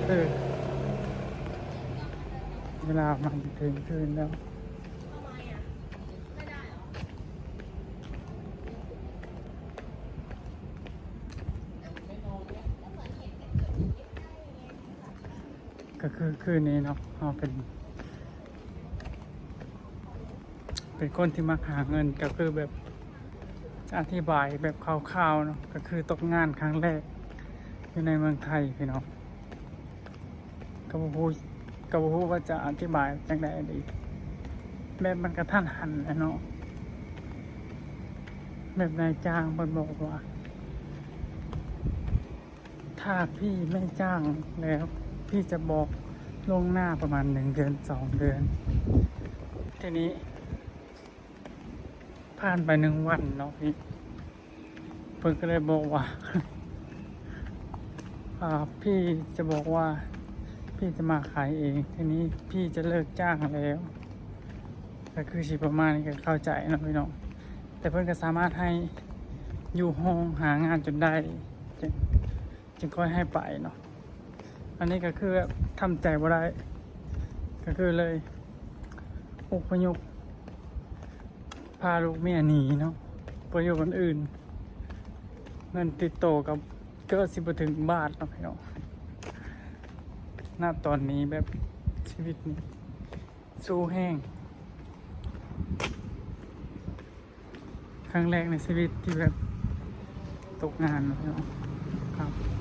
ຄືເວລາມັນຈະທ່ຽງຄືນແລ້ວ ກໍຄືຄືນນີ້ເນາະ ເຮົາເປັນ ເປັນຄົນທີ່ມັກຫາເງິນ ກໍຄືແບບ ຈະອະທິບາຍແບບຄ່າວໆເນາະ ກໍຄືຕົກງານຄັ້ງແລກຢູ່ໃນເມືອງໄທພີ່ນ້ອງ ກໍບໍ່ຮູ້ ກໍບໍ່ຮູ້ວ່າຈະອະທິບາຍຈັ່ງໃດດີ ແບບມັນກະທັນຫັນແຫຼະເນາະ ແບບນາຍຈ້າງເພິ່ນບອກວ່າ ຖ້າພີ່ໄດ້ຈ້າງແລ້ວ ພີ່ຈະບອກລ່ວງໜ້າປະມານໜຶ່ງເດືອນສອງເດືອນ ທີນີ້ຜ່ານໄປໜຶ່ງວັນເນາະພີ່ ເພິ່ນກໍເລີຍບອກວ່າ ອ່າ ພີ່ຈະບອກວ່າ ພີ່ຈະມາຂາຍເອງ ທີນີ້ພີ່ຈະເລີກຈ້າງແລ້ວ ກໍຄືຊິປະມານນີ້ ກໍເຂົ້າໃຈເນາະພີ່ນ້ອງ ແຕ່ເພິ່ນກໍສາມາດໃຫ້ຢູ່ຫ້ອງ ຫາງານຈົນໄດ້ ຈຶ່ງ ຈຶ່ງຄ່ອຍໃຫ້ໄປເນາະ ອັນນີ້ກໍຄືແບບທຳໃຈບໍ່ໄດ້ ກໍຄືເລີຍອົບພະຍົບ ພາລູກເມຍໜີເນາະ ໄປຢູ່ບ່ອນອື່ນ ເງິນຕິດໂຕກໍເກືອບຊິບໍ່ເຖິງບາດເນາະພີ່ນ້ອງ ນະຕອນນີ້ແບບຊີວິດນີ້ສູ້ແຮງ ຄັ້ງແລກໃນຊີວິດທີ່ແບບຕົກງານເນາະພີ່ນ້ອງ ຄັບ